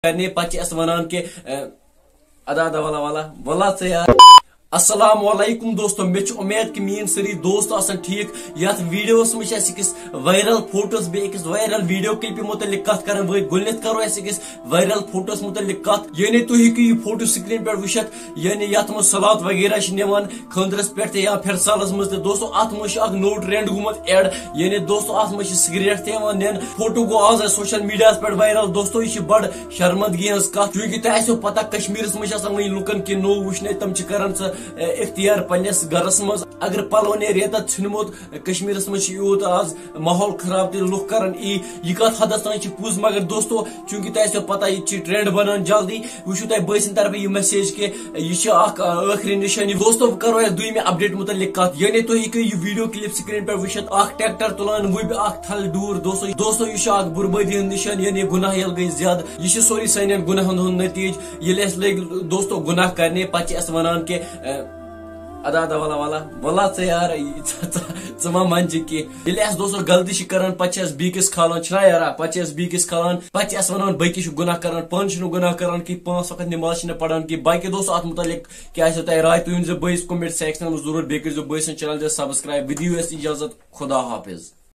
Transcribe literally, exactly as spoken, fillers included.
کرنے، پتہٕ چھِ اَسہِ وَنان کہِ، اَ، ادا ادا ولا ولا ولا ژٕ یار۔ السلام علیکم دوستو، مےٚ چھِ اُمید کہِ میٲنۍ سٲری دوست آسن ٹھیٖک۔ یتھ ویڈیوس منٛز چھِ اَسہِ أکِس وائرل فوٹوس بیٚیہِ أکِس وائرل ویڈیو کلپہِ متعلق کتھ کران۔ وۄنۍ گۄڈٕنیتھ کرو أسۍ أکِس وائرل فوٹوس متعلق کتھ، یعنی تُہۍ ہیٚکِو یہِ فوٹو سکرین پٮ۪ٹھ وٕچھِتھ، یعنی یتھ منٛز صلات وغیرہ چھِ نِوان خاندرس پٮ۪ٹھ تہِ یا پھرسالس منٛز تہِ۔ دوستو، اتھ منٛز چھُ اکھ نوٚو ٹرینڈ گوٚمُت ایڈ، یعنی دوستو، اتھ منٛز چھِ سگریٹ تہِ یِوان نِنہٕ۔ فوٹو گوٚو آز سوشل میڈیاہس پٮ۪ٹھ وائرل۔ دوستو، یہِ چھِ بڑٕ شرمندگی ہٕنٛز کتھ، چونکہ تۄہہِ آسیو پتہ، کشمیرس منٛز چھِ آسان وۄنۍ لُکن کینٛہہ نوٚو وٕچھنے، تِم چھِ کران سُہ، اے، اختیار پننِس گرس منٛز۔ اگر پلو نے ریتس ژھنمُت، کشمیرس منٛز چھِ یوٗت آز ماحول خراب تہٕ لُکھ کران یی۔ یہِ کتھ حدس تام چھِ پوٚز، مگر دوستو، چونکہ تۄہہِ آسیو پتہ، یہِ تہِ چھِ ٹرینڈ بنان جلدی۔ وٕچھِو تۄہہِ بٲے سٕنٛدِ طرفہٕ یہِ میسیج کہِ یہِ چھِ اکھ، آ، ٲخری نشٲنی۔ دوستو، بہٕ کرو یتھ دوٚیمہِ اپڈیٹ متعلق کتھ، یعنی تُہۍ ہیٚکِو یہِ ویڈیو کلپ سکرین پٮ۪ٹھ وٕچھِتھ، اکھ ٹریکٹر تُلان وُبہِ اکھ تھل ڈوٗر۔ دوستو، دوستو، یہِ چھُ اکھ بربٲدی ہُنٛد نشان، یعنی گناہ ییٚلہِ گٔے زیادٕ۔ یہِ چھُ سورُے سانٮ۪ن گناہن ہُنٛد نتیٖجہٕ۔ ییٚلہِ اَسہِ لٔگۍ، دوستو، گناہ کرنہِ، پتہٕ چھِ اَسہِ وَنان کہِ، اَ، ادا ادا ولا ولا ولا ژٕ یار، ژٕ، ژٕ، ژٕ ما منجہِ کہِ۔ ییٚلہِ اَسہِ، دوستو، غلطی چھِ کران، پتہٕ چھِ اَسہِ بیٚکِس کھالان، چھِنا یارا؟ پتہٕ چھِ اَسہِ بیٚکِس کھالان، پتہٕ چھِ اَسہِ وَنان، باقٕے چھُ گناہ کران، پانہٕ چھُنہٕ گناہ کران کہِ پانٛژھ وقت نماز چھِنہٕ پران کہِ۔ باقٕے دوستو، اَتھ متعلق کیٛاہ آسیو تۄہہِ راے؟ تُہۍ ؤنۍزیو بٲیِس comment section منٛز ضروٗر، بیٚیہِ کٔرۍزیو بٲے سٕنٛز channel تہِ subscribe۔ وِدِ یِیِو اَسہِ اجازت، خدا حافظ۔